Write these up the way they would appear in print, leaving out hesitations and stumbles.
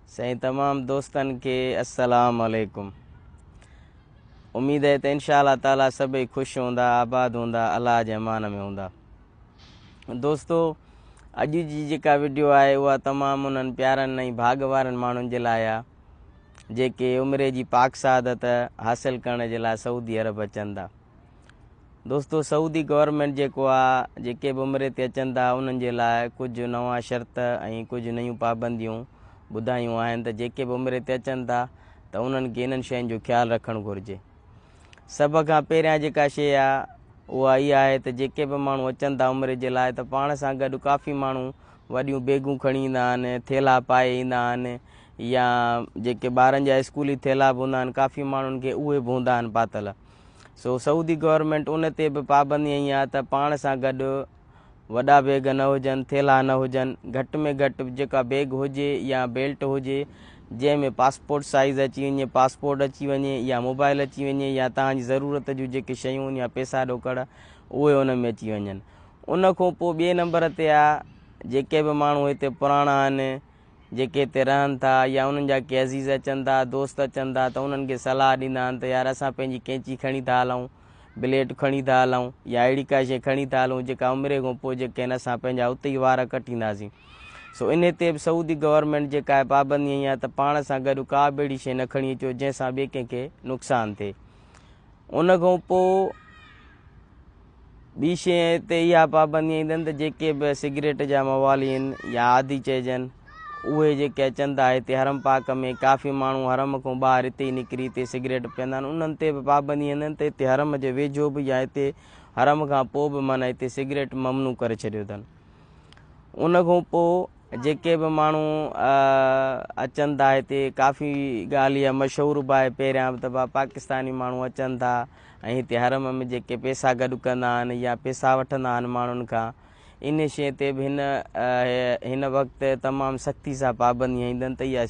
سائين تمام دوستن کي السلام عليڪم. اميد آهي ته انشاء الله تعالي سڀئي خوش هوندا، آباد هوندا، الله جي امان ۾ هوندا. دوستو اڄ جي جيڪا وڊيو آهي اها تمام انهن پيارن ۽ ڀاڳ وارن ماڻهن جي لاء آهي جيڪي عمري جي پاڪ سعادت حاصل ڪرڻ جي لاء سعودي عرب اچن ٿا. دوستو سعودي گورنمينٽ جيڪو آ جيڪي به عمري تي اچن ٿا انهن جي لاء ڪجهه نوان شرط ۽ ڪجهه نيون پابنديون ٻڌايون آهن ته جيڪي به عمري تي اچن ٿا ته انهن کي انهن شين جو خيال رکڻ گهرجي. سڀ کان پهريان جيڪا شي آ اها اها آهي ته جيڪي به ماڻهو اچن ٿا عمري جي لاء ته پاڻ سان گڏ ڪافي ماڻهو وڏيون بيگون کڻي ايندا آهن، ٿيلها پائي ايندا آهن يا جيڪي ٻارن جا اسڪولي ٿيلها به هوندا آهن ڪافي ماڻهن کي اهي به هوندا آهن پاتل. سو سعودي گورنمينٽ ان تي به پابندي هنئي آهي ته پاڻ سان گڏ وڏا بيگ نه هجن، ٿيلها نه هجن، گهٽ ۾ گهٽ جيڪا بيگ هجي يا بيلٽ هجي جنهن ۾ پاسپورٽ سائيز اچي وڃي، پاسپورٽ اچي وڃي يا موبائل اچي وڃي يا توهان جي ضرورت جون جيڪي شيون آهن يا پيسا ڏوڪڙ اهي ان ۾ اچي وڃن. ان کان پوء ٻئي نمبر تي آ جيڪي به ماڻهو هتي پراڻا آهن جيڪي هتي رهن ٿا يا انهن جا ڪي عزيز اچن ٿا، دوست اچن ٿا ته انهن کي صلاح ڏيندا آهن ته يار اسان پنهنجي ڪينچي کڻي ٿا هلون، بليڊ کڻي ٿا هلون يا اهڙي ڪا شيء کڻي ٿا هلون جيڪا عمري کان پوء جيڪي آهن اسان پنهنجا اتي ئي وار ڪٽينداسين. سو انهي تي به سعودي گورنمينٽ جيڪا آهي پابندي هنئي آهي ته پاڻ سان گڏ ڪا به اهڙي شيء نه کڻي اچو جنهن سان ٻئي ڪنهن کي نقصان ٿئي. ان کان پوء ٻي شيء تي اها پابندي ايندن ته جيڪي به سگريٽ جا موالي آهن يا عادي چئجن اهي جيڪي اچن ٿا هتي حرم پاڪ ۾ ڪافي ماڻهو حرم کان ٻاهر هتي ئي نڪري هتي سگريٽ پيئندا آهن انهن تي به پابندي ايندن ته هتي حرم جي ويجهو به يا هتي حرم کان پوء به معنيٰ هتي سگريٽ ممنوع ڪري ڇڏيو اٿن. ان کان پوء جيڪي به ماڻهو اچن ٿا هتي ڪافي ڳالهه اها مشهور به آهي پهريان به ته ڀا پاڪستاني ماڻهو اچن ٿا ۽ هتي حرم ۾ جيڪي پيسا گڏ ڪندا آهن يا پيسا وٺندا آهن ماڻهن کان ان شيء تي به هن هن وقت تمام سختي سان پابندي هنئي اٿن ته اها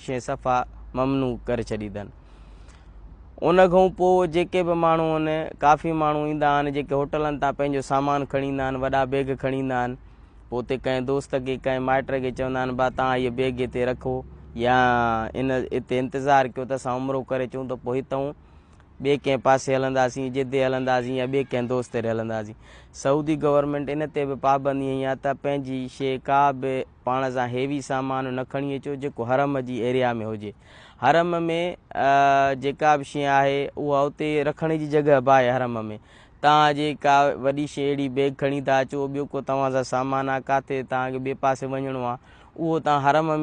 شيء صفا ممنوع ڪري ڇڏي اٿن. ان کان پوء جيڪي به ماڻهو آهن ڪافي ماڻهو ايندا آهن جيڪي هوٽلن تان پنهنجو سامان کڻي ايندا آهن وڏا بيگ کڻي ايندا آهن پوء اتي ڪنهن دوست کي ڪنهن مائٽ کي چوندا آهن ڀا توهان هيء بيگ هتي رکو يا ان اتي انتظار ڪيو ته اسان عمرو ڪري اچون ته پوء هتئون ٻئي ڪنهن پاسي هلنداسين جدي هلنداسين يا ٻئي ڪنهن دوست ڏي هلنداسين. سعودي گورنمينٽ ان تي به پابندي هنئي آهي ته پنهنجي شيء ڪا به پاڻ سان هيوي سامان نه کڻي اچو جيڪو حرم جي ايريا ۾ هجي. حرم ۾ جيڪا به شيء آهي اها اتي رکڻ جي جڳهه به آهي حرم ۾ توهان جي ڪا وڏي شيء اهڙي بيگ کڻي ٿا اچو ٻيو ڪو توهان سان سامان آهي ڪاٿي توهان کي ٻئي پاسي وڃڻو آهي اهو توهان حرم ۾